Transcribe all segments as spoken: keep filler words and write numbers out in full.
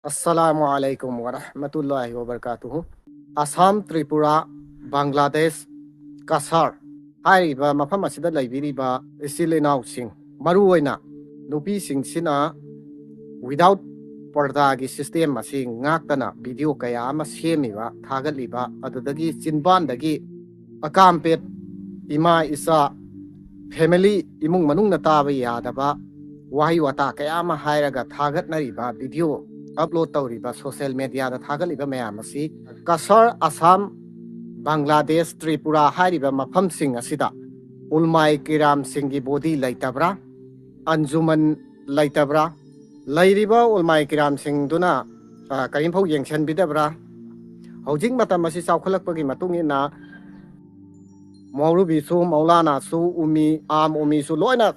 ꯑꯁꯂꯥꯃꯨ ꯑꯂꯥꯏꯀꯨꯝ ꯋꯥꯔꯍꯃꯇꯨꯜꯂꯥꯍꯤ ꯋꯥꯕꯔꯀꯥꯇꯨꯍꯨ꯫ ꯑꯁꯥꯝ, ꯇ꯭ꯔꯤꯄꯨꯔꯥ, ꯕꯪꯒ꯭ꯂꯥꯗꯦꯁ, ꯀꯁꯥꯔ ꯍꯥꯏꯔꯤꯕ ꯃꯐꯝ ꯑꯁꯤꯗ ꯂꯩꯕꯤꯔꯤꯕ ꯏꯆꯤꯜ ꯏꯅꯥꯎꯁꯤꯡ, ꯃꯔꯨꯑꯣꯏꯅ ꯅꯨꯄꯤꯁꯤꯡꯁꯤꯅ without ꯄꯔꯗꯥꯒꯤ system ꯑꯁꯤ ꯉꯥꯛꯇꯅ video ꯀꯌꯥ ꯑꯃ ꯁꯦꯝꯃꯤꯕ, ꯊꯥꯒꯠꯂꯤꯕ, ꯑꯗꯨꯗꯒꯤ ꯆꯤꯟꯕꯥꯟꯗꯒꯤ ꯑꯀꯥꯝꯄꯦꯠ, ꯏꯃꯥ ꯏꯆꯥ, family, ꯏꯃꯨꯡ ꯃꯅꯨꯡꯅ ꯇꯥꯕ ꯌꯥꯗꯕ ꯋꯥꯍꯩ ꯋꯥꯇꯥ ꯀꯌꯥ ꯑꯃ ꯍꯥꯏꯔꯒ ꯊꯥꯒꯠꯅꯔꯤꯕ video upload ꯇꯧꯔꯤꯕ social mediaꯗ ꯊꯥꯒꯠꯂꯤꯕ ꯃꯌꯥꯝ ꯑꯁꯤ ꯀꯁꯥꯔ, ꯑꯁꯥꯝ, ꯕꯪꯒ꯭ꯂꯥꯗꯦꯁ, ꯇ꯭ꯔꯤꯄꯨꯔꯥ ꯍꯥꯏꯔꯤꯕ ꯃꯐꯝꯁꯤꯡ ꯑꯁꯤꯗ ꯎꯜꯃꯥꯏ ꯀꯤꯔꯥꯝꯁꯤꯡꯒꯤ body ꯂꯩꯇꯕ꯭ꯔꯥ? ꯑꯟꯖꯨꯃꯟ ꯂꯩꯇꯕ꯭ꯔꯥ? ꯂꯩꯔꯤꯕ ꯎꯜꯃꯥꯏ ꯀꯤꯔꯥꯝꯁꯤꯡꯗꯨꯅ, ꯑ, ꯀꯔꯤꯝꯐꯥꯎ ꯌꯦꯡꯁꯤꯟꯕꯤꯗꯕ꯭ꯔꯥ? ꯍꯧꯖꯤꯛ ꯃꯇꯝ ꯑꯁꯤ ꯆꯥꯎꯈꯠꯂꯛꯄꯒꯤ ꯃꯇꯨꯡ ꯏꯟꯅ ꯃꯧꯔꯨꯕꯤꯁꯨ, ꯃꯧꯂꯥꯅꯥꯁꯨ, ꯎꯃꯤ, ꯑꯥꯝ ꯎꯃꯤꯁꯨ ꯂꯣꯏꯅ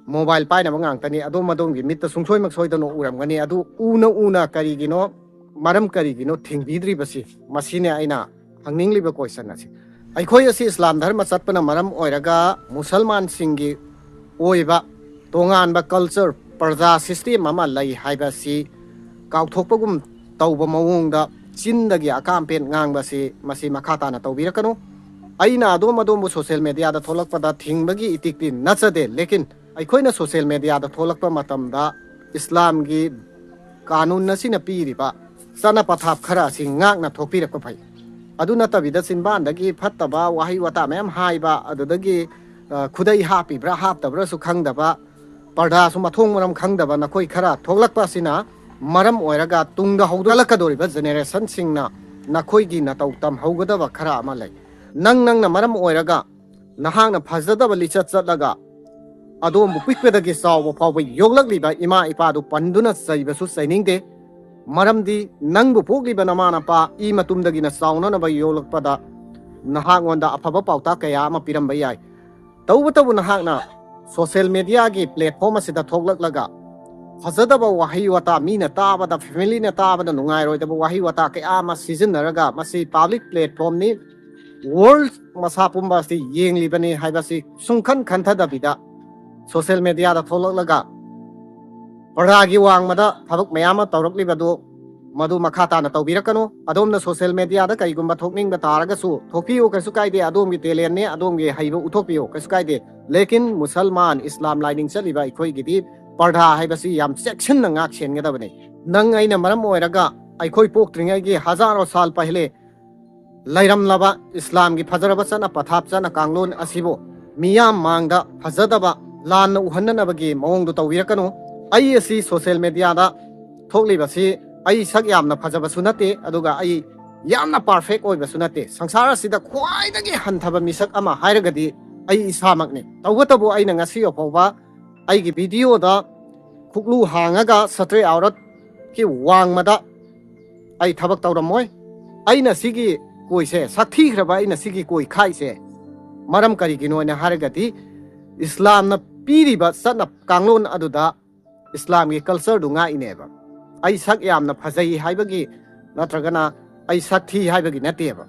mobile ꯄꯥꯏꯅꯕ ꯉꯥꯛꯇꯅꯤ꯫ ꯑꯗꯣꯝ ꯑꯗꯣꯝꯒꯤ ꯃꯤꯠꯇ ꯁꯨꯡꯁꯣꯏꯃꯛ ꯁꯣꯏꯗꯅ ꯎꯔꯝꯒꯅꯤ꯫ ꯑꯗꯨ ꯎꯅ ꯎꯅ ꯀꯔꯤꯒꯤꯅꯣ, ꯃꯔꯝ ꯀꯔꯤꯒꯤꯅꯣ ꯊꯤꯡꯕꯤꯗ꯭ꯔꯤꯕꯁꯤ? ꯃꯁꯤꯅꯦ ꯑꯩꯅ ꯍꯪꯅꯤꯡꯂꯤꯕ question ꯑꯁꯤ꯫ ꯑꯩꯈꯣꯏ ꯑꯁꯤ ꯏꯁꯂꯥꯝ ꯙꯔꯃ ꯆꯠꯄꯅ ꯃꯔꯝ ꯑꯣꯏꯔꯒ ꯃꯨꯁꯜꯃꯥꯟꯁꯤꯡꯒꯤ ꯑꯣꯏꯕ ꯇꯣꯉꯥꯟꯕ culture, ꯄ꯭ꯔꯖꯥ system ꯑꯃ ꯂꯩ ꯍꯥꯏꯕꯁꯤ ꯀꯥꯎꯊꯣꯛꯄꯒꯨꯝ ꯇꯧꯕ ꯃꯑꯣꯡꯗ ꯆꯤꯟꯗꯒꯤ ꯑꯀꯥꯝꯄꯦꯟ ꯉꯥꯡꯕꯁꯤ, ꯃꯁꯤ ꯃꯈꯥ ꯇꯥꯅ ꯇꯧꯕꯤꯔꯛꯀꯅꯨ꯫ ꯑꯩꯅ ꯑꯗꯣꯝ ꯑꯗꯣꯝꯕꯨ social mediaꯗ ꯊꯣꯛꯂꯛꯄꯗ ꯊꯤꯡꯕꯒꯤ ꯏꯇꯤꯛꯇꯤ ꯅꯠꯆꯗꯦ, ꯂꯦꯀꯤꯟ ꯑꯩꯈꯣꯏꯅ social mediaꯗ ꯊꯣꯛꯂꯛꯄ ꯃꯇꯝꯗ ꯏꯁꯂꯥꯝꯒꯤ ꯀꯥꯅꯨꯟ ꯑꯁꯤꯅ ꯄꯤꯔꯤꯕ ꯆꯠꯅ ꯄꯊꯥꯞ ꯈꯔ ꯑꯁꯤ ꯉꯥꯛꯅ ꯊꯣꯛꯄꯤꯔꯛꯄ ꯐꯩ꯫ ꯑꯗꯨ ꯅꯠꯇꯕꯤꯗ ꯆꯤꯟꯕꯥꯟꯗꯒꯤ ꯐꯠꯇꯕ ꯋꯥꯍꯩ ꯋꯥꯇꯥ ꯃꯌꯥꯝ ꯍꯥꯏꯕ, ꯑꯗꯨꯗꯒꯤ, ꯑ, ꯈꯨꯗꯩ ꯍꯥꯞꯄꯤꯕ꯭ꯔꯥ ꯍꯥꯞꯇꯕ꯭ꯔꯥꯁꯨ ꯈꯪꯗꯕ, ꯄꯔꯗꯥꯁꯨ ꯃꯊꯣꯡ ꯃꯔꯝ ꯈꯪꯗꯕ ꯅꯈꯣꯏ ꯈꯔ ꯊꯣꯛꯂꯛꯄ ꯑꯁꯤꯅ ꯃꯔꯝ ꯑꯣꯏꯔꯒ ꯇꯨꯡꯗ ꯍꯧꯒꯠꯂꯛꯀꯗꯧꯔꯤꯕ generationꯁꯤꯡꯅ ꯅꯈꯣꯏꯒꯤ ꯅꯇꯧ ꯇꯝꯍꯧꯒꯗꯕ ꯈꯔ ꯑꯃ ꯂꯩ꯫ ꯅꯪ, ꯅꯪꯅ ꯃꯔꯝ ꯑꯣꯏꯔꯒ ꯅꯍꯥꯛꯅ ꯐꯖꯗꯕ ꯂꯤꯆꯠ ꯆꯠꯂꯒ ꯑꯗꯣꯝꯕꯨ ꯄꯤꯛꯄꯗꯒꯤ ꯆꯥꯎꯕ ꯐꯥꯎꯕ ꯌꯣꯛꯂꯛꯂꯤꯕ ꯏꯃꯥ ꯏꯄꯥꯗꯨ ꯄꯟꯗꯨꯅ ꯆꯩꯕꯁꯨ ꯆꯩꯅꯤꯡꯗꯦ꯫ ꯃꯔꯝꯗꯤ ꯅꯪꯕꯨ ꯄꯣꯛꯂꯤꯕ ꯅꯃꯥ ꯅꯄꯥ ꯏ ꯃꯇꯨꯝꯗꯒꯤꯅ ꯆꯥꯎꯅꯅꯕ ꯌꯣꯛꯂꯛꯄꯗ ꯅꯍꯥꯛꯉꯣꯟꯗ ꯑꯐꯕ ꯄꯥꯎꯇꯥꯛ ꯀꯌꯥ ꯑꯃ ꯄꯤꯔꯝꯕ ꯌꯥꯏ꯫ ꯇꯧꯕꯇꯕꯨ ꯅꯍꯥꯛꯅ social mediaꯒꯤ platform ꯑꯁꯤꯗ ꯊꯣꯛꯂꯛꯂꯒ ꯐꯖꯗꯕ ꯋꯥꯍꯩ ꯋꯥꯇꯥ, ꯃꯤꯅ ꯇꯥꯕꯗ, familyꯅ ꯇꯥꯕꯗ ꯅꯨꯡꯉꯥꯏꯔꯣꯏꯗꯕ ꯋꯥꯍꯩ ꯋꯥꯇꯥ ꯀꯌꯥ ꯑꯃ ꯁꯤꯖꯤꯟꯅꯔꯒ, ꯃꯁꯤ public platformꯅꯤ, world ꯃꯁꯥ ꯄꯨꯝꯕ ꯑꯁꯤ ꯌꯦꯡꯂꯤꯕꯅꯤ ꯍꯥꯏꯕꯁꯤ ꯁꯨꯡꯈꯟ ꯈꯟꯊꯗꯕꯤꯗ social mediaꯗ ꯊꯣꯛꯂꯛꯂꯒ ꯄꯔꯗꯥꯒꯤ ꯋꯥꯡꯃꯗ ꯊꯕꯛ ꯃꯌꯥꯝ ꯑꯃ ꯇꯧꯔꯛꯂꯤꯕꯗꯨ ꯃꯗꯨ ꯃꯈꯥ ꯇꯥꯅ ꯇꯧꯕꯤꯔꯛꯀꯅꯨ꯫ ꯑꯗꯣꯝꯅ ꯁꯣꯁꯤꯌꯦꯜ ꯃꯦꯗꯤꯌꯥꯗ ꯀꯩꯒꯨꯝꯕ ꯊꯣꯛꯅꯤꯡꯕ ꯇꯥꯔꯒꯁꯨ ꯊꯣꯛꯄꯤꯌꯨ, ꯀꯩꯁꯨ ꯀꯥꯏꯗꯦ꯫ ꯑꯗꯣꯝꯒꯤ ꯇꯦꯂꯦꯟꯅꯦ, ꯑꯗꯣꯝꯒꯤ ꯍꯩꯕ ꯎꯠꯊꯣꯛꯄꯤꯌꯨ, ꯀꯩꯁꯨ ꯀꯥꯏꯗꯦ꯫ ꯂꯦꯀꯤꯟ ꯃꯨꯁꯜꯃꯥꯟ ꯏꯁꯂꯥꯝ ꯂꯥꯏꯅꯤꯡ ꯆꯠꯂꯤꯕ ꯑꯩꯈꯣꯏꯒꯤꯗꯤ ꯄꯔꯗꯥ ꯍꯥꯏꯕꯁꯤ ꯌꯥꯝ ꯆꯦꯛꯁꯤꯟꯅ ꯉꯥꯛ ꯁꯦꯟꯒꯗꯕꯅꯤ꯫ ꯅꯪ ꯑꯩꯅ ꯃꯔꯝ ꯑꯣꯏꯔꯒ ꯑꯩꯈꯣꯏ ꯄꯣꯛꯇ꯭ꯔꯤꯉꯩꯒꯤ ꯍꯖꯥꯔꯣ ꯁꯥꯜ ꯄꯍꯂꯦ ꯂꯩꯔꯝꯂꯕ ꯏꯁꯂꯥꯝꯒꯤ ꯐꯖꯔꯕ ꯆꯠꯅ ꯄꯊꯥꯞ ꯆꯠꯅ ꯀꯥꯡꯂꯣꯟ ꯑꯁꯤꯕꯨ ꯃꯤꯌꯥꯝ ꯃꯥꯡꯗ ꯐꯖꯗꯕ ꯂꯥꯟꯅ ꯎꯍꯟꯅꯅꯕꯒꯤ ꯃꯑꯣꯡꯗꯨ ꯇꯧꯕꯤꯔꯛꯀꯅꯨ꯫ ꯑꯩ ꯑꯁꯤ ꯁꯣꯁꯤꯌꯦꯜ ꯃꯦꯗꯤꯌꯥꯗ ꯊꯣꯛꯂꯤꯕꯁꯤ ꯑꯩ ꯁꯛ ꯌꯥꯝꯅ ꯐꯖꯕꯁꯨ ꯅꯠꯇꯦ, ꯑꯗꯨꯒ ꯑꯩ ꯌꯥꯝꯅ ꯄꯥꯔꯐꯦꯛ ꯑꯣꯏꯕꯁꯨ ꯅꯠꯇꯦ꯫ ꯁꯪꯁꯥꯔ ꯑꯁꯤꯗ ꯈ꯭ꯋꯥꯏꯗꯒꯤ ꯍꯟꯊꯕ ꯃꯤꯁꯛ ꯑꯃ ꯍꯥꯏꯔꯒꯗꯤ ꯑꯩ ꯏꯁꯥꯃꯛꯅꯤ꯫ ꯇꯧꯕꯇꯕꯨ ꯑꯩꯅ ꯉꯁꯤ ꯐꯥꯎꯕ ꯑꯩꯒꯤ ꯚꯤꯗꯤꯑꯣꯗ ꯈꯨꯛꯂꯨ ꯍꯥꯡꯉꯒ ꯁꯇ꯭ꯔꯦ ꯑꯧꯔꯠꯀꯤ ꯋꯥꯡꯃꯗ ꯑꯩ ꯊꯕꯛ ꯇꯧꯔꯝꯃꯣꯏ꯫ ꯑꯩꯅ ꯁꯤꯒꯤ ꯀꯣꯏꯁꯦ, ꯁꯛꯊꯤꯈ꯭ꯔꯕ ꯑꯩꯅ ꯁꯤꯒꯤ ꯀꯣꯏ ꯈꯥꯛꯏꯁꯦ ꯃꯔꯝ ꯀꯔꯤꯒꯤꯅꯣ ꯍꯥꯏꯅ ꯍꯥꯏꯔꯒꯗꯤ, ꯏꯁꯂꯥꯝꯅ ꯄꯤꯔꯤꯕ ꯆꯠꯅ ꯀꯥꯡꯂꯣꯟ ꯑꯗꯨꯗ ꯏꯁꯂꯥꯝꯒꯤ ꯀꯜꯆꯔꯗꯨ ꯉꯥꯛꯏꯅꯦꯕ꯫ ꯑꯩ ꯁꯛ ꯌꯥꯝꯅ ꯐꯖꯩ ꯍꯥꯏꯕꯒꯤ ꯅꯠꯇ꯭ꯔꯒꯅ ꯑꯩ ꯁꯛ ꯊꯤ ꯍꯥꯏꯕꯒꯤ ꯅꯠꯇꯦꯕ꯫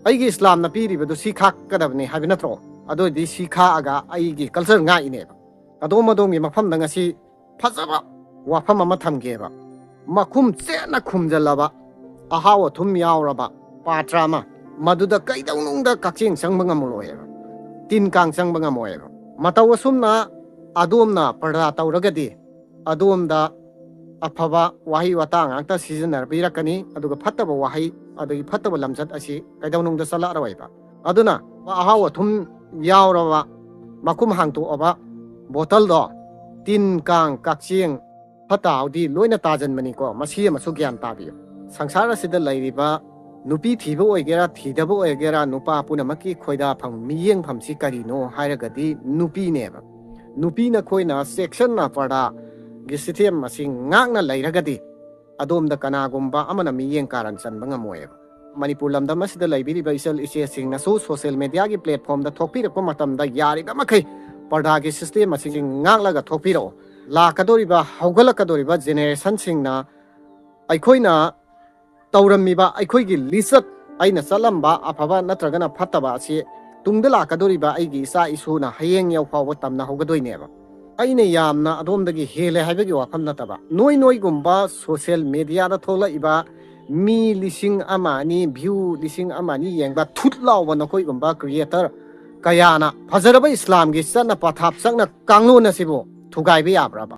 ꯑꯩꯒꯤ ꯏꯁꯂꯥꯝꯅ ꯄꯤꯔꯤꯕꯗꯨ ꯁꯤ ꯈꯥꯛꯀꯗꯕꯅꯤ ꯍꯥꯏꯕ ꯅꯠꯇ꯭ꯔꯣ? ꯑꯗꯨ ꯑꯣꯏꯔꯗꯤ ꯁꯤ ꯈꯥꯛꯑꯒ ꯑꯩꯒꯤ ꯀꯜꯆꯔ ꯉꯥꯛꯏꯅꯦꯕ꯫ ꯑꯗꯣꯝ ꯑꯗꯣꯝꯒꯤ ꯃꯐꯝꯗ ꯉꯁꯤ ꯐꯖꯕ ꯋꯥꯐꯝ ꯑꯃ ꯊꯝꯒꯦꯕ꯫ ꯃꯈꯨꯝ ꯆꯦꯠꯅ ꯈꯨꯝꯖꯤꯜꯂꯕ ꯑꯍꯥꯎ ꯑꯊꯨꯝ ꯌꯥꯎꯔꯕ ꯄꯥꯇ꯭ꯔ ꯑꯃ, ꯃꯗꯨꯗ ꯀꯩꯗꯧꯅꯨꯡꯗ ꯀꯛꯆꯦꯡ ꯆꯪꯕ ꯉꯝꯃꯔꯣꯏꯕ, ꯇꯤꯟ ꯀꯥꯡ ꯆꯪꯕ ꯉꯝꯃꯣꯏꯕ꯫ ꯃꯇꯧ ꯑꯁꯨꯝꯅ ꯑꯗꯣꯝꯅ ꯄꯔꯗꯥ ꯇꯧꯔꯒꯗꯤ ꯑꯗꯣꯝꯗ ꯑꯐꯕ ꯋꯥꯍꯩ ꯋꯥꯇꯥ ꯉꯥꯛꯇ ꯁꯤꯖꯤꯟꯅꯕꯤꯔꯛꯀꯅꯤ, ꯑꯗꯨꯒ ꯐꯠꯇꯕ ꯋꯥꯍꯩ ꯑꯗꯒꯤ ꯐꯠꯇꯕ ꯂꯝꯆꯠ ꯑꯁꯤ ꯀꯩꯗꯧꯅꯨꯡꯗ ꯆꯠꯂꯛꯑꯔꯣꯏꯕ꯫ ꯑꯗꯨꯅ ꯑꯍꯥꯎ ꯑꯊꯨꯝ ꯌꯥꯎꯔꯕ ꯃꯈꯨꯝ ꯍꯥꯡꯇꯣꯛꯑꯕ ꯕꯣꯇꯜꯗꯣ ꯇꯤꯟ ꯀꯥꯡ ꯀꯛꯆꯦꯡ ꯐꯠꯇ ꯍꯥꯎꯗꯤ ꯂꯣꯏꯅ ꯇꯥꯖꯟꯕꯅꯤꯀꯣ꯫ ꯃꯁꯤ ꯑꯃꯁꯨ ꯒ꯭ꯌꯥꯟ ꯇꯥꯕꯤꯌꯨ꯫ ꯁꯪꯁꯥꯔ ꯑꯁꯤꯗ ꯂꯩꯔꯤꯕ ꯅꯨꯄꯤ ꯊꯤꯕ ꯑꯣꯏꯒꯦꯔꯥ ꯊꯤꯗꯕ ꯑꯣꯏꯒꯦꯔꯥ, ꯅꯨꯄꯥ ꯄꯨꯝꯅꯃꯛꯀꯤ ꯈꯣꯏꯗꯥꯐꯝ, ꯃꯤꯠꯌꯦꯡꯐꯝꯁꯤ ꯀꯔꯤꯅꯣ ꯍꯥꯏꯔꯒꯗꯤ ꯅꯨꯄꯤꯅꯦꯕ꯫ ꯅꯨꯄꯤꯅ ꯑꯩꯈꯣꯏꯅ ꯆꯦꯛꯁꯤꯟꯅ ꯄꯔꯗꯥꯒꯤ ꯁꯤꯁꯇꯦꯝ ꯑꯁꯤ ꯉꯥꯛꯅ ꯂꯩꯔꯒꯗꯤ ꯑꯗꯣꯝꯗ ꯀꯅꯥꯒꯨꯝꯕ ꯑꯃꯅ ꯃꯤꯠꯌꯦꯡ ꯀꯥꯔꯟ ꯆꯟꯕ ꯉꯝꯃꯣꯏꯕ꯫ ꯃꯅꯤꯄꯨꯔ ꯂꯝꯗꯝ ꯑꯁꯤꯗ ꯂꯩꯕꯤꯔꯤꯕ ꯏꯆꯜ ꯏꯆꯦꯁꯤꯡꯅꯁꯨ ꯁꯣꯁꯤꯌꯦꯜ ꯃꯦꯗꯤꯌꯥꯒꯤ ꯄ꯭ꯂꯦꯠꯐꯣꯝꯗ ꯊꯣꯛꯄꯤꯔꯛꯄ ꯃꯇꯝꯗ ꯌꯥꯔꯤꯕ ꯃꯈꯩ ꯄꯔꯗꯥꯒꯤ ꯁꯤꯁꯇꯦꯝ ꯑꯁꯤ ꯉꯥꯛꯂꯒ ꯊꯣꯛꯄꯤꯔꯛꯑꯣ꯫ ꯂꯥꯛꯀꯗꯧꯔꯤꯕ, ꯍꯧꯒꯠꯂꯛꯀꯗꯧꯔꯤꯕ ꯖꯦꯅꯦꯔꯦꯁꯟꯁꯤꯡꯅ ꯑꯩꯈꯣꯏꯅ ꯇꯧꯔꯝꯃꯤꯕ ꯑꯩꯈꯣꯏꯒꯤ ꯂꯤꯆꯠ, ꯑꯩꯅ ꯆꯠꯂꯝꯕ ꯑꯐꯕ ꯅꯠꯇ꯭ꯔꯒꯅ ꯐꯠꯇꯕ ꯑꯁꯤ ꯇꯨꯡꯗ ꯂꯥꯛꯀꯗꯧꯔꯤꯕ ꯑꯩꯒꯤ ꯏꯆꯥ ꯏꯁꯨꯅ ꯍꯌꯦꯡ ꯌꯧ ꯐꯥꯎꯕ ꯇꯝꯅꯍꯧꯒꯗꯣꯏꯅꯦꯕ꯫ ꯑꯩꯅ ꯌꯥꯝꯅ ꯑꯗꯣꯝꯗꯒꯤ ꯍꯦꯜꯂꯦ ꯍꯥꯏꯕꯒꯤ ꯋꯥꯐꯝ ꯅꯠꯇꯕ, ꯅꯣꯏ ꯅꯣꯏꯒꯨꯝꯕ ꯁꯣꯁꯤꯌꯦꯜ ꯃꯦꯗꯤꯌꯥꯗ ꯊꯣꯛꯂꯛꯏꯕ ꯃꯤ ꯂꯤꯁꯤꯡ ꯑꯃ ꯑꯅꯤ, ꯚ꯭ꯌꯨ ꯂꯤꯁꯤꯡ ꯑꯃ ꯑꯅꯤ ꯌꯦꯡꯕ ꯊꯨꯠ ꯂꯥꯎꯕ ꯅꯈꯣꯏꯒꯨꯝꯕ ꯀ꯭ꯔꯤꯌꯦꯇꯔ ꯀꯌꯥꯅ ꯐꯖꯔꯕ ꯏꯁꯂꯥꯝꯒꯤ ꯆꯠꯅ ꯄꯊꯥꯞ, ꯆꯠꯅ ꯀꯥꯡꯂꯣꯟ ꯑꯁꯤꯕꯨ ꯊꯨꯒꯥꯏꯕ ꯌꯥꯕ꯭ꯔꯕ?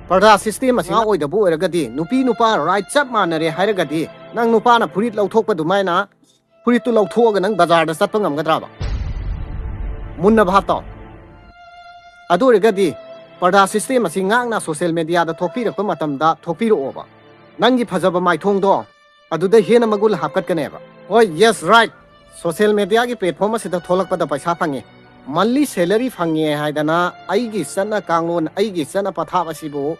ꯄꯔꯗꯥ ꯁꯤꯁꯇꯦꯝ ꯑꯁꯤ ꯑꯣꯏꯗꯕ ꯑꯣꯏꯔꯒꯗꯤ, ꯅꯨꯄꯤ ꯅꯨꯄꯥ ꯔꯥꯏꯠ ꯆꯞ ꯃꯥꯟꯅꯔꯦ ꯍꯥꯏꯔꯒꯗꯤ, ꯅꯪ ꯅꯨꯄꯥꯅ ꯐꯨꯔꯤꯠ ꯂꯧꯊꯣꯛꯄ ꯑꯗꯨꯃꯥꯏꯅ ꯐꯨꯔꯤꯠꯇꯨ ꯂꯧꯊꯣꯛꯑꯒ ꯅꯪ ꯕꯖꯥꯔꯗ ꯆꯠꯄ ꯉꯝꯒꯗ꯭ꯔꯕ? ꯃꯨꯟꯅ ꯚꯥꯞ ꯇꯥꯎ꯫ ꯑꯗꯨ ꯑꯣꯏꯔꯒꯗꯤ ꯄꯔꯗꯥ ꯁꯤꯁꯇꯦꯝ ꯑꯁꯤ ꯉꯥꯛꯅ ꯁꯣꯁꯤꯌꯦꯜ ꯃꯦꯗꯤꯌꯥꯗ ꯊꯣꯛꯄꯤꯔꯛꯄ ꯃꯇꯝꯗ ꯊꯣꯛꯄꯤꯔꯛꯑꯣꯕ꯫ ꯅꯪꯒꯤ ꯐꯖꯕ ꯃꯥꯏꯊꯣꯡꯗꯣ ꯑꯗꯨꯗ ꯍꯦꯟꯅ ꯃꯒꯨꯟ ꯍꯥꯞꯀꯠꯀꯅꯦꯕ꯫ ꯍꯣꯏ, ꯌꯦꯁ, ꯔꯥꯏꯠ꯫ ꯁꯣꯁꯤꯌꯦꯜ ꯃꯦꯗꯤꯌꯥꯒꯤ ꯄ꯭ꯂꯦꯠꯐꯣꯝ ꯑꯁꯤꯗ ꯊꯣꯛꯂꯛꯄꯗ ꯄꯩꯁꯥ ꯐꯪꯉꯤ, ꯃꯟꯂꯤ ꯁꯦꯂꯔꯤ ꯐꯪꯉꯦ ꯍꯥꯏꯗꯅ ꯑꯩꯒꯤ ꯆꯠꯅ ꯀꯥꯡꯂꯣꯟ, ꯑꯩꯒꯤ ꯆꯠꯅ ꯄꯊꯥꯞ ꯑꯁꯤꯕꯨ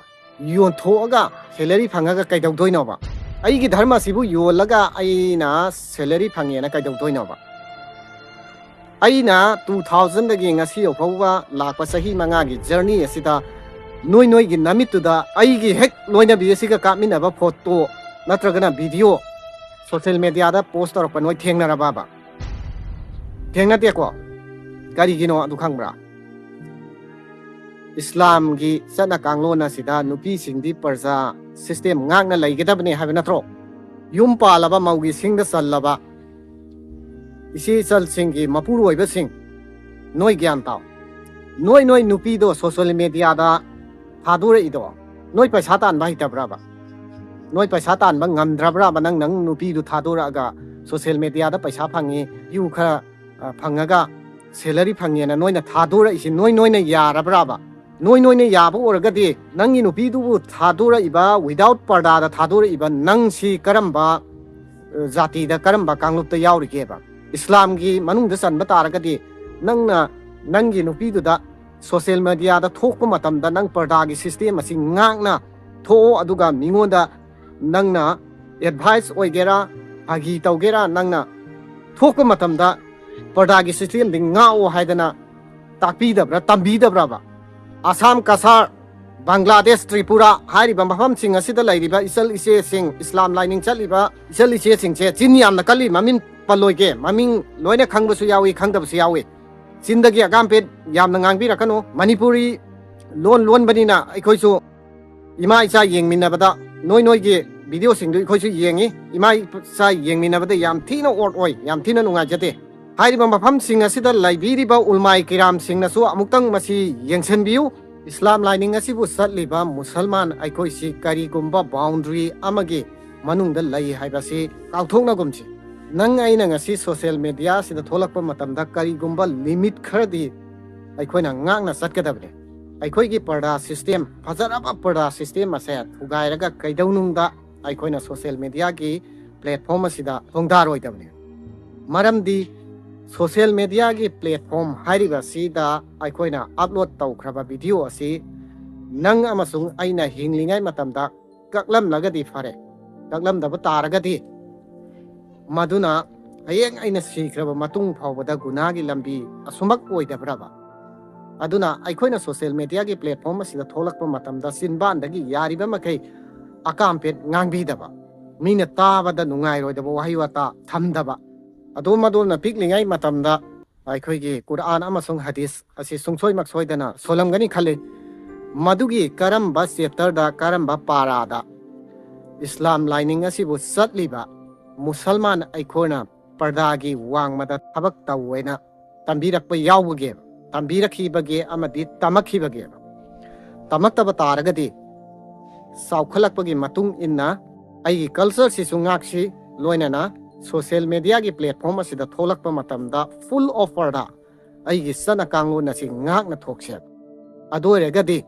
ꯌꯣꯟꯊꯣꯛꯑꯒ ꯁꯦꯂꯔꯤ ꯐꯪꯉꯒ ꯀꯩꯗꯧꯗꯣꯏꯅꯣꯕ? ꯑꯩꯒꯤ ꯙꯔꯃꯁꯤꯕꯨ ꯌꯣꯜꯂꯒ ꯑꯩꯅ ꯁꯦꯂꯔꯤ ꯐꯪꯉꯦꯅ ꯀꯩꯗꯧꯗꯣꯏꯅꯣꯕ? ꯑꯩꯅ ꯇꯨ ꯊꯥꯎꯖꯟꯗꯒꯤ ꯉꯁꯤ ꯐꯥꯎꯕ ꯂꯥꯛꯄ ꯆꯍꯤ ꯃꯉꯥꯒꯤ ꯖꯔꯅꯤ ꯑꯁꯤꯗ ꯅꯣꯏ ꯅꯣꯏꯒꯤ ꯅꯃꯤꯠꯇꯨꯗ ꯑꯩꯒꯤ ꯍꯦꯛ ꯂꯣꯏꯅꯕꯤ ꯑꯁꯤꯒ ꯀꯥꯞꯃꯤꯟꯅꯕ ꯐꯣꯇꯣ ꯅꯠꯇ꯭ꯔꯒꯅ ꯚꯤꯗꯤꯑꯣ ꯁꯣꯁꯤꯌꯦꯜ ꯃꯦꯗꯤꯌꯥꯗ ꯄꯣꯁ ꯇꯧꯔꯛꯄ ꯅꯣꯏ ꯊꯦꯡꯅꯔꯕꯕ? ꯊꯦꯡꯅꯗꯦꯀꯣ? ꯀꯔꯤꯒꯤꯅꯣ ꯑꯗꯨ ꯈꯪꯕ꯭ꯔꯥ? ꯏꯁꯂꯥꯝꯒꯤ ꯆꯠꯅ ꯀꯥꯡꯂꯣꯟ ꯑꯁꯤꯗ ꯅꯨꯄꯤꯁꯤꯡꯗꯤ ꯄ꯭ꯔꯖꯥ ꯁꯤꯁꯇꯦꯝ ꯉꯥꯛꯅ ꯂꯩꯒꯗꯕꯅꯤ ꯍꯥꯏꯕ ꯅꯠꯇ꯭ꯔꯣ? ꯌꯨꯝ ꯄꯥꯜꯂꯕ ꯃꯧꯒꯤ ꯁꯤꯡꯗ ꯆꯜꯂꯕ ꯏꯆꯦ ꯏꯆꯜꯁꯤꯡꯒꯤ ꯃꯄꯨꯔꯣꯏꯕꯁꯤꯡ, ꯅꯣꯏ ꯒ꯭ꯌꯥꯟ ꯇꯥꯎ꯫ ꯅꯣꯏ ꯅꯣꯏ ꯅꯨꯄꯤꯗꯣ ꯁꯣꯁꯤꯌꯦꯜ ꯃꯦꯗꯤꯌꯥꯗ ꯊꯥꯗꯣꯔꯛꯏꯗꯣ ꯅꯣꯏ ꯄꯩꯁꯥ ꯇꯥꯟꯕ ꯍꯩꯇꯕ꯭ꯔꯕ? ꯅꯣꯏ ꯄꯩꯁꯥ ꯇꯥꯟꯕ ꯉꯝꯗ꯭ꯔꯕ꯭ꯔꯕ? ꯅꯪ ꯅꯪ ꯅꯨꯄꯤꯗꯨ ꯊꯥꯗꯣꯔꯛꯑꯒ ꯁꯣꯁꯤꯌꯦꯜ ꯃꯦꯗꯤꯌꯥꯗ ꯄꯩꯁꯥ ꯐꯪꯉꯤ, ꯚ꯭ꯌꯨ ꯈꯔ, ꯑ, ꯐꯪꯉꯒ ꯁꯦꯂꯔꯤ ꯐꯪꯉꯦꯅ ꯅꯣꯏꯅ ꯊꯥꯗꯣꯔꯛꯏꯁꯤ ꯅꯣꯏ ꯅꯣꯏꯅ ꯌꯥꯔꯕ꯭ꯔꯕ? ꯅꯣꯏ ꯅꯣꯏꯅ ꯌꯥꯕ ꯑꯣꯏꯔꯒꯗꯤ ꯅꯪꯒꯤ ꯅꯨꯄꯤꯗꯨꯕꯨ ꯊꯥꯗꯣꯔꯛꯏꯕ ꯋꯤꯗꯥꯎꯠ ꯄꯔꯗꯥꯗ ꯊꯥꯗꯣꯔꯛꯏꯕ ꯅꯪꯁꯤ ꯀꯔꯝꯕ, ꯑ, ꯖꯥꯇꯤꯗ, ꯀꯔꯝꯕ ꯀꯥꯡꯂꯨꯞꯇ ꯌꯥꯎꯔꯤꯒꯦꯕ? ꯏꯁꯂꯥꯝꯒꯤ ꯃꯅꯨꯡꯗ ꯆꯟꯕ ꯇꯥꯔꯒꯗꯤ ꯅꯪꯅ ꯅꯪꯒꯤ ꯅꯨꯄꯤꯗꯨꯗ ꯁꯣꯁꯤꯌꯦꯜ ꯃꯦꯗꯤꯌꯥꯗ ꯊꯣꯛꯄ ꯃꯇꯝꯗ ꯅꯪ ꯄꯔꯗꯥꯒꯤ ꯁꯤꯁꯇꯦꯝ ꯑꯁꯤ ꯉꯥꯛꯅ ꯊꯣꯛꯑꯣ, ꯑꯗꯨꯒ ꯃꯤꯉꯣꯟꯗ ꯅꯪꯅ ꯑꯦꯗꯚꯥꯏꯁ ꯑꯣꯏꯒꯦꯔꯥ, ꯐꯥꯒꯤ ꯇꯧꯒꯦꯔꯥ, ꯅꯪꯅ ꯊꯣꯛꯄ ꯃꯇꯝꯗ ꯄꯔꯗꯥꯒꯤ ꯁꯤꯁꯇꯦꯝꯗꯤ ꯉꯥꯛꯑꯣ ꯍꯥꯏꯗꯅ ꯇꯥꯛꯄꯤꯗꯕ꯭ꯔꯥ, ꯇꯝꯕꯤꯗꯕ꯭ꯔꯕ? ꯑꯁꯥꯝ, ꯀꯁꯥꯔ, ꯕꯪꯒ꯭ꯂꯥꯗꯦꯁ, ꯇ꯭ꯔꯤꯄꯨꯔꯥ ꯍꯥꯏꯔꯤꯕ ꯃꯐꯝꯁꯤꯡ ꯑꯁꯤꯗ ꯂꯩꯔꯤꯕ ꯏꯆꯜ ꯏꯆꯦꯁꯤꯡ, ꯏꯁꯂꯥꯝ ꯂꯥꯏꯅꯤꯡ ꯆꯠꯂꯤꯕ ꯏꯆꯜ ꯏꯆꯦꯁꯤꯡꯁꯦ ꯆꯤꯟ ꯌꯥꯝꯅ ꯀꯜꯂꯤ, ꯃꯃꯤꯡ ꯄꯜꯂꯣꯏꯒꯦ, ꯃꯃꯤꯡ ꯂꯣꯏꯅ ꯈꯪꯕꯁꯨ ꯌꯥꯎꯏ, ꯈꯪꯗꯕꯁꯨ ꯌꯥꯎꯏ꯫ ꯆꯤꯟꯗꯒꯤ ꯑꯀꯥꯝꯄꯦꯠ ꯌꯥꯝꯅ ꯉꯥꯡꯕꯤꯔꯛꯀꯅꯨ꯫ ꯃꯅꯤꯄꯨꯔꯤ ꯂꯣꯟ ꯂꯣꯟꯕꯅꯤꯅ ꯑꯩꯈꯣꯏꯁꯨ ꯏꯃꯥ ꯏꯆꯥ ꯌꯦꯡꯃꯤꯟꯅꯕꯗ ꯅꯣꯏ ꯅꯣꯏꯒꯤ ꯚꯤꯗꯤꯑꯣꯁꯤꯡꯗꯨ ꯑꯩꯈꯣꯏꯁꯨ ꯌꯦꯡꯉꯤ꯫ ꯏꯃꯥ ꯏꯆꯥ ꯌꯦꯡꯃꯤꯟꯅꯕꯗ ꯌꯥꯝ ꯊꯤꯅ ꯑꯣꯠ ꯑꯣꯏ, ꯌꯥꯝ ꯊꯤꯅ ꯅꯨꯡꯉꯥꯏꯖꯗꯦ꯫ ꯍꯥꯏꯔꯤꯕ ꯃꯐꯝꯁꯤꯡ ꯑꯁꯤꯗ ꯂꯩꯕꯤꯔꯤꯕ ꯎꯂꯃꯥꯏ ꯀꯤꯔꯥꯝꯁꯤꯡꯅꯁꯨ ꯑꯃꯨꯛꯇꯪ ꯃꯁꯤ ꯌꯦꯡꯁꯤꯟꯕꯤꯌꯨ꯫ ꯏꯁꯂꯥꯝ ꯂꯥꯏꯅꯤꯡ ꯑꯁꯤꯕꯨ ꯆꯠꯂꯤꯕ ꯃꯨꯁꯜꯃꯥꯟ ꯑꯩꯈꯣꯏꯁꯤ ꯀꯔꯤꯒꯨꯝꯕ ꯕꯥꯎꯟꯗꯔꯤ ꯑꯃꯒꯤ ꯃꯅꯨꯡꯗ ꯂꯩ ꯍꯥꯏꯕꯁꯤ ꯀꯥꯎꯊꯣꯛꯅꯒꯨꯝꯁꯤ꯫ ꯅꯪ ꯑꯩꯅ ꯉꯁꯤ ꯁꯣꯁꯤꯌꯦꯜ ꯃꯦꯗꯤꯌꯥ ꯑꯁꯤꯗ ꯊꯣꯛꯂꯛꯄ ꯃꯇꯝꯗ ꯀꯔꯤꯒꯨꯝꯕ ꯂꯤꯃꯤꯠ ꯈꯔꯗꯤ ꯑꯩꯈꯣꯏꯅ ꯉꯥꯛꯅ ꯆꯠꯀꯗꯕꯅꯤ꯫ ꯑꯩꯈꯣꯏꯒꯤ ꯄꯔꯗꯥ ꯁꯤꯁꯇꯦꯝ, ꯐꯖꯔꯕ ꯄꯔꯗꯥ ꯁꯤꯁꯇꯦꯝ ꯑꯁꯦ ꯊꯨꯒꯥꯏꯔꯒ ꯀꯩꯗꯧꯅꯨꯡꯗ ꯑꯩꯈꯣꯏꯅ ꯁꯣꯁꯤꯌꯦꯜ ꯃꯦꯗꯤꯌꯥꯒꯤ ꯄ꯭ꯂꯦꯠꯐꯣꯝ ꯑꯁꯤꯗ ꯊꯣꯡꯗꯥꯔꯣꯏꯗꯕꯅꯤ꯫ ꯃꯔꯝꯗꯤ ꯁꯣꯁꯤꯌꯦꯜ ꯃꯦꯗꯤꯌꯥꯒꯤ ꯄ꯭ꯂꯦꯠꯐꯣꯝ ꯍꯥꯏꯔꯤꯕ ꯑꯁꯤꯗ ꯑꯩꯈꯣꯏꯅ ꯑꯞꯂꯣꯗ ꯇꯧꯈ꯭ꯔꯕ ꯚꯤꯗꯤꯑꯣ ꯑꯁꯤ ꯅꯪ ꯑꯃꯁꯨꯡ ꯑꯩꯅ ꯍꯤꯡꯂꯤꯉꯩ ꯃꯇꯝꯗ ꯀꯛꯂꯝꯂꯒꯗꯤ ꯐꯔꯦ, ꯀꯛꯂꯝꯗꯕ ꯇꯥꯔꯒꯗꯤ ꯃꯗꯨꯅ ꯍꯌꯦꯡ ꯑꯩꯅ ꯁꯤꯈ꯭ꯔꯕ ꯃꯇꯨꯡ ꯐꯥꯎꯕꯗ ꯒꯨꯅꯥꯒꯤ ꯂꯝꯕꯤ ꯑꯁꯨꯃꯛ ꯑꯣꯏꯗꯕ꯭ꯔꯕ? ꯑꯗꯨꯅ ꯑꯩꯈꯣꯏꯅ ꯁꯣꯁꯤꯌꯦꯜ ꯃꯦꯗꯤꯌꯥꯒꯤ ꯄ꯭ꯂꯦꯠꯐꯣꯝ ꯑꯁꯤꯗ ꯊꯣꯛꯂꯛꯄ ꯃꯇꯝꯗ ꯆꯤꯟꯕꯥꯟꯗꯒꯤ ꯌꯥꯔꯤꯕ ꯃꯈꯩ ꯑꯀꯥꯝꯄꯦꯠ ꯉꯥꯡꯕꯤꯗꯕ, ꯃꯤꯅ ꯇꯥꯕꯗ ꯅꯨꯡꯉꯥꯏꯔꯣꯏꯗꯕ ꯋꯥꯍꯩ ꯋꯥꯇꯥ ꯊꯝꯗꯕ, ꯑꯗꯣꯝ ꯑꯗꯣꯝꯅ ꯄꯤꯛꯂꯤꯉꯩ ꯃꯇꯝꯗ ꯑꯩꯈꯣꯏꯒꯤ ꯀꯨꯔꯑꯥꯟ ꯑꯃꯁꯨꯡ ꯍꯗꯤꯁ ꯑꯁꯤ ꯁꯨꯡꯁꯣꯏꯃꯛ ꯁꯣꯏꯗꯅ ꯁꯣꯜꯂꯝꯒꯅꯤ ꯈꯜꯂꯤ꯫ ꯃꯗꯨꯒꯤ ꯀꯔꯝꯕ ꯆꯦꯞꯇꯔꯗ, ꯀꯔꯝꯕ ꯄꯥꯔꯥꯗ ꯏꯁꯂꯥꯝ ꯂꯥꯏꯅꯤꯡ ꯑꯁꯤꯕꯨ ꯆꯠꯂꯤꯕ ꯃꯨꯁꯜꯃꯥꯟ ꯑꯩꯈꯣꯏꯅ ꯄꯔꯗꯥꯒꯤ ꯋꯥꯡꯃꯗ ꯊꯕꯛ ꯇꯧꯋꯦꯅ ꯇꯝꯕꯤꯔꯛꯄ ꯌꯥꯎꯕꯒꯦ, ꯇꯝꯕꯤꯔꯛꯈꯤꯕꯒꯦ ꯑꯃꯗꯤ ꯇꯝꯃꯛꯈꯤꯕꯒꯦ? ꯇꯝꯃꯛꯇꯕ ꯇꯥꯔꯒꯗꯤ ꯆꯥꯎꯈꯠꯂꯛꯄꯒꯤ ꯃꯇꯨꯡ ꯏꯟꯅ ꯑꯩꯒꯤ ꯀꯜꯆꯔꯁꯤꯁꯨ ꯉꯥꯛꯁꯤ, ꯂꯣꯏꯅꯅ ꯁꯣꯁꯤꯌꯦꯜ ꯃꯦꯗꯤꯌꯥꯒꯤ ꯄ꯭ꯂꯦꯠꯐꯣꯝ ꯑꯁꯤꯗ ꯊꯣꯛꯂꯛꯄ ꯃꯇꯝꯗ ꯐꯨꯜ ꯑꯣꯐꯔꯗ ꯑꯩꯒꯤ ꯆꯠꯅ ꯀꯥꯡꯂꯣꯟ ꯑꯁꯤ ꯉꯥꯛꯅ ꯊꯣꯛꯁꯦꯕ꯫ ꯑꯗꯨ ꯑꯣꯏꯔꯒꯗꯤ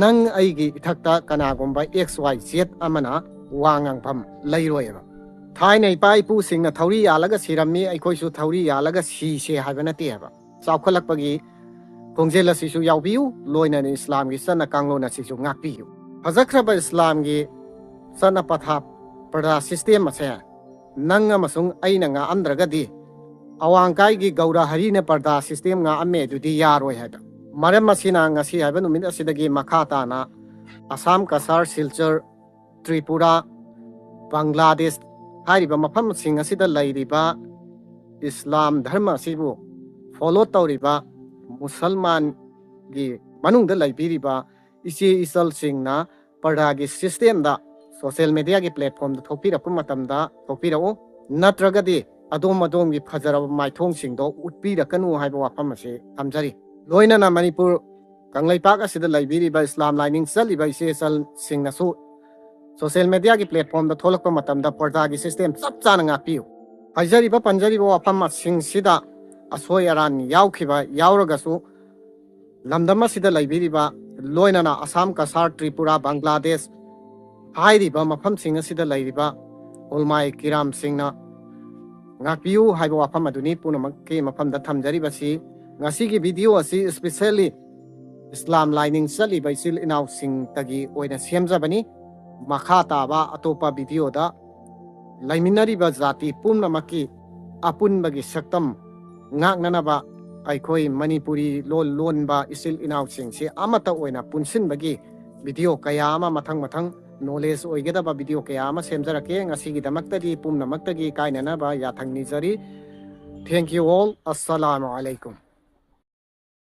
ꯅꯪ ꯑꯩꯒꯤ ꯏꯊꯛꯇ ꯀꯅꯥꯒꯨꯝꯕ ꯑꯦꯛꯁ ꯋꯥꯏ ꯖꯦꯠ ꯑꯃꯅ ꯋꯥ ꯉꯥꯡꯐꯝ ꯂꯩꯔꯣꯏꯕ꯫ ꯊꯥꯏꯅ ꯏꯄꯥ ꯏꯄꯨꯁꯤꯡꯅ ꯊꯧꯔꯤ ꯌꯥꯜꯂꯒ ꯁꯤꯔꯝꯃꯤ, ꯑꯩꯈꯣꯏꯁꯨ ꯊꯧꯔꯤ ꯌꯥꯜꯂꯒ ꯁꯤꯁꯦ ꯍꯥꯏꯕ ꯅꯠꯇꯦꯕ꯫ ꯆꯥꯎꯈꯠꯂꯛꯄꯒꯤ ꯈꯣꯡꯖꯦꯜ ꯑꯁꯤꯁꯨ ꯌꯥꯎꯕꯤꯌꯨ, ꯂꯣꯏꯅꯅ ꯏꯁꯂꯥꯝꯒꯤ ꯆꯠꯅ ꯀꯥꯡꯂꯣꯟ ꯑꯁꯤꯁꯨ ꯉꯥꯛꯄꯤꯌꯨ꯫ ꯐꯖꯈ꯭ꯔꯕ ꯏꯁꯂꯥꯝꯒꯤ ꯆꯠꯅ ꯄꯊꯥꯞ, ꯄ꯭ꯔꯖꯥ ꯁꯤꯁꯇꯦꯝ ꯑꯁꯦ ꯅꯪ ꯑꯃꯁꯨꯡ ꯑꯩꯅ ꯉꯥꯛꯑꯝꯗ꯭ꯔꯒꯗꯤ ꯑꯋꯥꯡꯀꯥꯏꯒꯤ ꯒꯧꯔ ꯍꯔꯤꯅ ꯄꯔꯗꯥ ꯁꯤꯁꯇꯦꯝ ꯉꯥꯛꯑꯝꯃꯦ ꯑꯗꯨꯗꯤ ꯌꯥꯔꯣꯏ ꯍꯥꯏꯕ꯫ ꯃꯔꯝ ꯑꯁꯤꯅ ꯉꯁꯤ ꯍꯥꯏꯕ ꯅꯨꯃꯤꯠ ꯑꯁꯤꯗꯒꯤ ꯃꯈꯥ ꯇꯥꯅ ꯑꯁꯥꯝ, ꯀꯁꯥꯔ, ꯁꯤꯜꯆꯔ, ꯇ꯭ꯔꯤꯄꯨꯔꯥ, ꯕꯪꯒ꯭ꯂꯥꯗꯦꯁ ꯍꯥꯏꯔꯤꯕ ꯃꯐꯝꯁꯤꯡ ꯑꯁꯤꯗ ꯂꯩꯔꯤꯕ ꯏꯁꯂꯥꯝ ꯙꯔꯃ ꯑꯁꯤꯕꯨ ꯐꯣꯂꯣ ꯇꯧꯔꯤꯕ ꯃꯨꯁꯜꯃꯥꯟꯒꯤ ꯃꯅꯨꯡꯗ ꯂꯩꯕꯤꯔꯤꯕ ꯏꯆꯦ ꯏꯆꯜꯁꯤꯡꯅ ꯄꯔꯗꯥꯒꯤ ꯁꯤꯁꯇꯦꯝꯗ ꯁꯣꯁꯤꯌꯦꯜ ꯃꯦꯗꯤꯌꯥꯒꯤ ꯄ꯭ꯂꯦꯠꯐꯣꯝꯗ ꯊꯣꯛꯄꯤꯔꯛꯄ ꯃꯇꯝꯗ ꯊꯣꯛꯄꯤꯔꯛꯎ, ꯅꯠꯇ꯭ꯔꯒꯗꯤ ꯑꯗꯣꯝ ꯑꯗꯣꯝꯒꯤ ꯐꯖꯔꯕ ꯃꯥꯏꯊꯣꯡꯁꯤꯡꯗꯣ ꯎꯠꯄꯤꯔꯛꯀꯅꯨ ꯍꯥꯏꯕ ꯋꯥꯐꯝ ꯑꯁꯤ ꯊꯝꯖꯔꯤ꯫ ꯂꯣꯏꯅꯅ ꯃꯅꯤꯄꯨꯔ ꯀꯪꯂꯩꯄꯥꯛ ꯑꯁꯤꯗ ꯂꯩꯕꯤꯔꯤꯕ ꯏꯁꯂꯥꯝ ꯂꯥꯏꯅꯤꯡ ꯆꯠꯂꯤꯕ ꯏꯆꯦ ꯏꯆꯜꯁꯤꯡꯅꯁꯨ ꯁꯣꯁꯤꯌꯦꯜ ꯃꯦꯗꯤꯌꯥꯒꯤ ꯄ꯭ꯂꯦꯠꯐꯣꯝꯗ ꯊꯣꯛꯂꯛꯄ ꯃꯇꯝꯗ ꯄꯔꯗꯥꯒꯤ ꯁꯤꯁꯇꯦꯝ ꯆꯞ ꯆꯥꯅ ꯉꯥꯛꯄꯤꯌꯨ꯫ ꯍꯥꯏꯖꯔꯤꯕ ꯄꯟꯖꯔꯤꯕ ꯋꯥꯐꯝꯁꯤꯡꯁꯤꯗ ꯑꯁꯣꯏ ꯑꯔꯥꯟ ꯌꯥꯎꯈꯤꯕ ꯌꯥꯎꯔꯒꯁꯨ, ꯂꯝꯗꯝ ꯑꯁꯤꯗ ꯂꯩꯕꯤꯔꯤꯕ, ꯂꯣꯏꯅꯅ ꯑꯁꯥꯝ, ꯀꯁꯥꯔ, ꯇ꯭ꯔꯤꯄꯨꯔꯥ, ꯕꯪꯒ꯭ꯂꯥꯗꯦꯁ ꯍꯥꯏꯔꯤꯕ ꯃꯐꯝꯁꯤꯡ ꯑꯁꯤꯗ ꯂꯩꯔꯤꯕ ꯎꯂꯃꯥꯏ ꯀꯤꯔꯥꯝꯁꯤꯡꯅ ꯉꯥꯛꯄꯤꯌꯨ ꯍꯥꯏꯕ ꯋꯥꯐꯝ ꯑꯗꯨꯅꯤ ꯄꯨꯝꯅꯃꯛꯀꯤ ꯃꯐꯝꯗ ꯊꯝꯖꯔꯤꯕꯁꯤ꯫ ꯉꯁꯤꯒꯤ ꯚꯤꯗꯤꯑꯣ ꯑꯁꯤ specially ꯏꯁꯂꯥꯝ ꯂꯥꯏꯅꯤꯡ ꯆꯠꯂꯤꯕ ꯏꯆꯤꯜ ꯏꯅꯥꯎꯁꯤꯡꯇꯒꯤ ꯑꯣꯏꯅ ꯁꯦꯝꯖꯕꯅꯤ꯫ ꯃꯈꯥ ꯇꯥꯕ ꯑꯇꯣꯞꯄ ꯚꯤꯗꯤꯑꯣꯗ ꯂꯩꯃꯤꯟꯅꯔꯤꯕ ꯖꯥꯇꯤ ꯄꯨꯝꯅꯃꯛꯀꯤ ꯑꯄꯨꯟꯕꯒꯤ ꯁꯛꯇꯝ ꯉꯥꯛꯅꯅꯕ ꯑꯩꯈꯣꯏ ꯃꯅꯤꯄꯨꯔꯤ ꯂꯣꯟ ꯂꯣꯟꯕ ꯏꯆꯤꯜ ꯏꯅꯥꯎꯁꯤꯡꯁꯤ ꯑꯃꯠꯇ ꯑꯣꯏꯅ ꯄꯨꯟꯁꯤꯟꯕꯒꯤ ꯚꯤꯗꯤꯑꯣ ꯀꯌꯥ ꯑꯃ ꯃꯊꯪ ꯃꯊꯪ ꯅꯣꯂꯦꯖ ꯑꯣꯏꯒꯗꯕ ꯚꯤꯗꯤꯑꯣ ꯀꯌꯥ ꯑꯃ ꯁꯦꯝꯖꯔꯛꯀꯦ꯫ ꯉꯁꯤꯒꯤꯗꯃꯛꯇꯗꯤ ꯄꯨꯝꯅꯃꯛꯇꯒꯤ ꯀꯥꯏꯅꯅꯕ ꯌꯥꯊꯪ ꯅꯤꯖꯔꯤ꯫ Thank you all. ꯑꯁꯁꯂꯥꯃꯨ ꯑꯂꯩꯀꯨꯝ꯫